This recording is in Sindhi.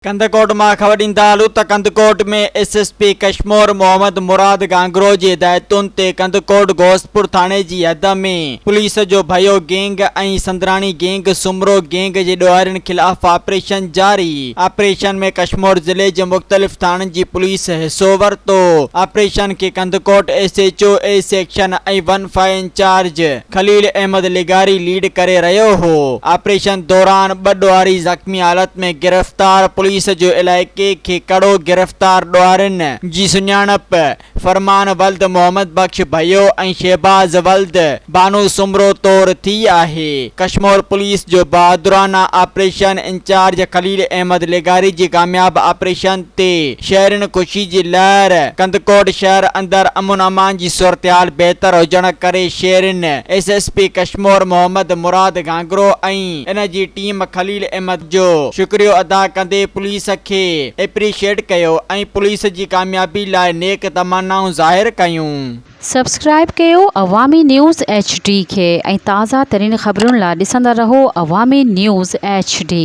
ڪنڌڪوٽ مان خبر ڏيندا هلون ته Kandhkot ۾ S S P Kashmore Muhammad Murad Ghanghro جي هدايتن تي ڪنڌڪوٽ غوثپور ٿاڻي جي حد ۾ پوليس جو Bhayo gang ۽ Sundrani gang Soomro gang جي ڏوهارين خلاف آپريشن جاري، آپريشن ۾ ڪشمور ضلعي جي مختلف ٿاڻن جي پوليس حصو ورتو، آپريشن کي Kandhkot S H O A section ۽ one five incharge Khalil Ahmed لغاري ليڊ ڪري رهيو هو، آپريشن دوران ٻه ڏوهاري زخمي حالت ۾ گرفتار، پوليس جو علائقي کي ڪڙو گرفتار ڏوهارين جي سڃاڻپ فرمان ولد محمد بخش ڀيو ۽ شهباز ولد بانو سومرو طور ٿي آهي، ڪشمور پوليس جو بهادرانه آپريشن انچارج خليل احمد لغاري جي ڪامياب آپريشن تي شهرين خوشي جي لهر، ڪنڌڪوٽ شهر اندر امن امان جي صورتحال بهتر هجڻ ڪري شهرين S S P Kashmore Muhammad Murad Ghanghro ۽ ان جي ٽيم خليل احمد جو شڪريو ادا ڪندي پوليس کي ايپريشيٽ ڪيو ۽ پوليس جي ڪاميابي لاء نيڪ تمنائون ظاهر ڪيون. سبسڪرائيب ڪيو عوامي نيوز ايڇ ڊي کي ۽ تازه ترين خبرن لا ڏسندا رهو عوامي نيوز ايڇ ڊي.